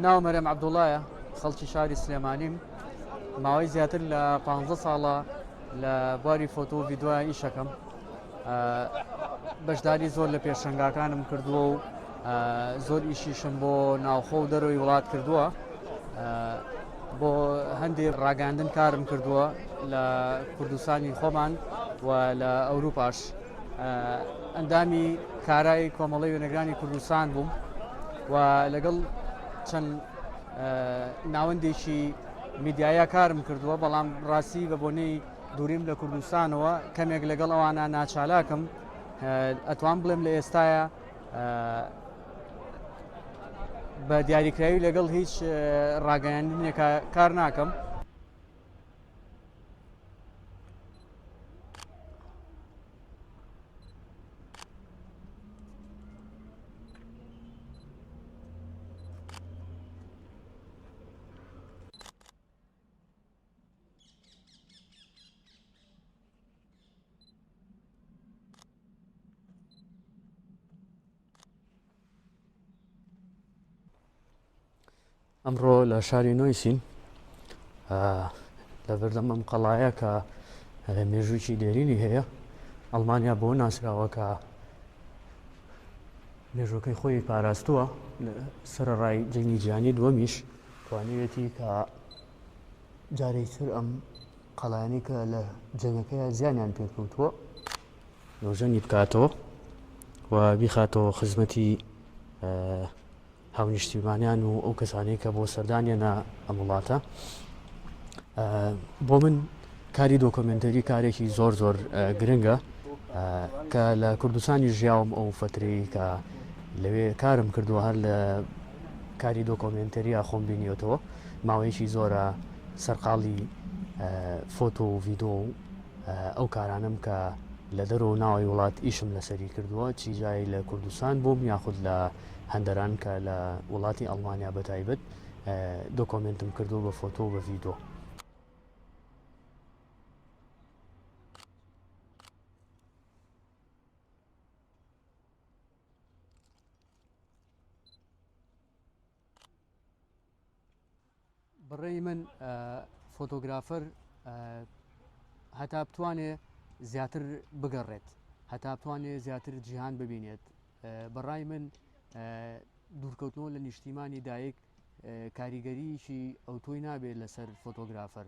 ناوم مەرێم عەبدوڵایە، خەڵکی شاری سلێمانیم. ماوەی زیاتر لە 15 ساڵە لە بواری فۆتۆ و ڤیدۆیا ئیشەکەم. بەشداری زۆر لە پێشەنگاکانم کردووە و زۆر ئیشیشم بۆ ناوخۆ و دەرەوەی وڵات کردووە. بۆ هەندێک ڕاگەاندن کارم کردووە لە کوردستانی خۆمان و لە ئەوروپاش. ئەندامی کارای کۆمەڵەی وێنەگرانی کوردستان بووم و لەگەڵ چەند ناوەندێکی میدیایە کارم کردووە بەڵام ڕاستی بە بۆنەی دووریم لە کوردستانەوە کەمێک لەگەڵ ئەوانە ناچالاکم ئەتوان بڵێم لە ئێستاە بە دیاریکراوی لەگەڵ هیچ ڕاگەیاندنێکە کار ناکەم. ئەمڕۆ لە شاری نۆیسین لە بەردەم ئەم قەڵایە کە مێژوویی دێرینی هەیە ئەڵمانیا بۆ ناسراوە کە مێژوەکەی خۆی پاراستووە سەرڕای جەنگی جیهانی دووەمیش توانیوێتی کە جارێکتر ئەم قەڵایانی کە لە جەنگەکەی زیانیان پێکەوتووە نۆژەنی بکاتەوە و بیخاتەوە خزمەتی هاونیشتیمانیان و ئەو کەسانەی کە بۆ سەردانیانە ئەم وڵاتە بۆ من کاری دۆکۆمنتەری کارێکی زۆر زۆر گرنگە کە لە کوردستانی ژیاوم ئەو فترەی کە لەوێ کارم کردووە هەر لە کاری دۆکۆمنتەریە خۆم بینیوەتەوە ماوەیەکی زۆرە سەرقاڵی فۆتۆ و ڤیدۆ و ئەو کارانم کە لە دەرەوە ناوی وڵات ئیشم لەسەری کردووە چیجای لە کوردستان بووم یاخود لە هەندەران کە لە وڵاتی ئەڵمانیا بە تایبەت دۆکۆمێنتم کردووە بە فۆتۆ و بە ڤیدۆ. بڕێی من فۆتۆگرافەر هەتا بتوانێ زیاتر بگەڕێت هەتا بتوانێ زیاتر جیهان ببینێت بەڕای من دوورکەوتنەوە لە نیشتیمانی دایک کاریگەریی ئەوتۆی نابێت لەسەر فۆتۆگرافەر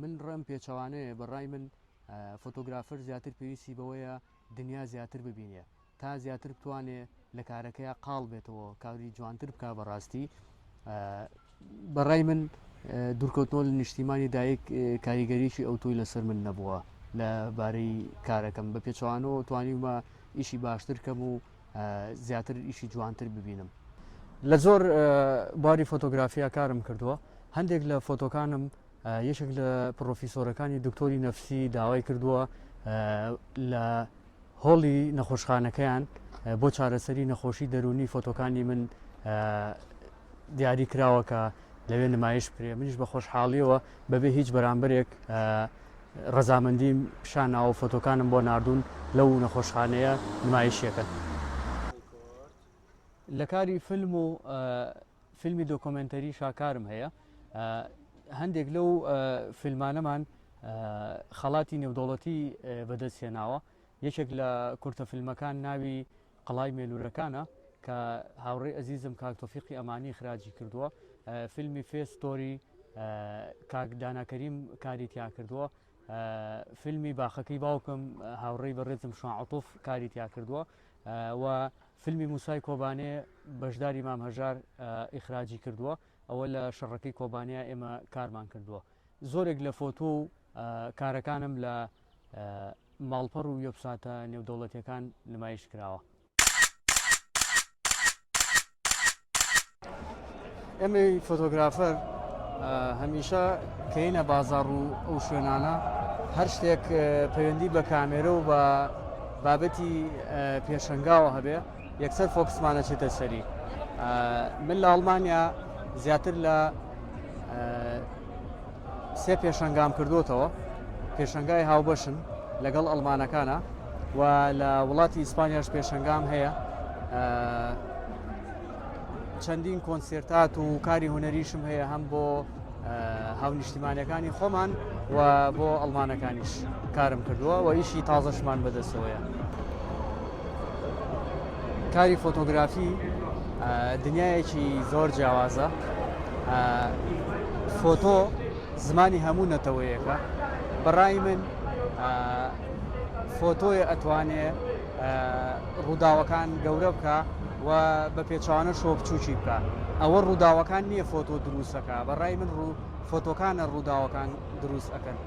من ڕم پێچەوانەیە بەڕای من فۆتۆگرافەر زیاتر پێویستی بەوەیە دنیا زیاتر ببینێ تا زیاتر بتوانێ لە کارەکەیا قاڵ بێتەوە کاری جوانتر بکا بەڕاستی بەڕای من دوورکەوتنەوە لە نیشتیمانی دایک کاریگەریی ئەوتۆی لەسەر من نەبووە لە بارەی کارەکەم بە پێچەوانەوە توانیومە ئیشی باشتر کەم و زیاتر ئیشی جوانتر ببینم لە زۆر باری فۆتۆگرافیا کارم کردووە هەندێک لە فۆتۆکانم یەکێک لە پرۆفیسۆرەکانی دکتۆری نەفسی داوای کردووە لە هۆڵی نەخۆشخانەکەیان بۆ چارەسەری نەخۆشی دەروونی فۆتۆکانی من دیاری کراوە کە لەوێ نمایش بکرێ منیش بە خۆشحاڵیەوە بەبێ هیچ بەرامبەرێک ڕەزامەندیم پیشاناوە فۆتۆکانم بۆ ناردوون لەو نەخۆشخانەیە نمایشیەکەن. لە کاری فیلم و فیلمی دۆکۆمێنتەری شاکارم هەیە هەندێک لەو فیلمانەمان خەڵاتی نێودەوڵەتی بەدەست هێناوە یەکێک لە کورتە فیلمەکان ناوی قەڵای مێلورەکانە کە هاوڕێی ئەزیزم کاک تۆفیقی ئەمانی خراجی کردووە فیلمی فێستۆری کاک داناکەریم کاری تیا کردووە فیلمی باخەکەی باوکم هاوڕێی بەڕێزم شوان عتوف کاری تیا کردووە و فیلمی موسای کۆبانێ بەشداری مام هەژار ئیخراجی کردووە ئەوە لە شەڕەکەی کۆبانیا ئێمە کارمان کردووە زۆرێک لە فۆتۆ و کارەکانم لە ماڵپەڕ و وێبساتە نێودەوڵەتیەکان نمایش کراوە. ئێمەی فۆتۆگرافەر هەمیشە کەینە بازاڕ و ئەو شوێنانە هەر شتێک پەیوەندی بە کامێرە و بە بابەتی پێشەنگاوە هەبێ یەکسەر فۆکسمانە چێتە سەری من لە ئەڵمانیا زیاتر لە سێ پێشەنگام کردوتەوە پێشەنگای هاوبەشن لەگەڵ ئەڵمانەکانە و لە وڵاتی ئیسپانیاش پێشەنگام هەیە. چەندین کۆنسێرتات و کاری هونەریشم هەیە هەم بۆ هاونیشتیمانەکانی خۆمان و بۆ ئەڵمانەکانیش کارم کردووە و ئیشی تازەشمان بەدەستەوەیە. کاری فۆتۆگرافی دنیایەکی زۆر جیاوازە. فۆتۆ زمانی هەموو نەتەوەیەکە. بەڕای من فۆتۆیە ئەتوانێ ڕووداوەکان گەورە بکا و بە پێچەوانەشەوە بچووکی بکا. ئەوە ڕووداوەکان نییە فۆتۆ دروست ئەکا، بە ڕای من ڕوو فۆتۆکانە ڕووداوەکان دروست ئەکەن.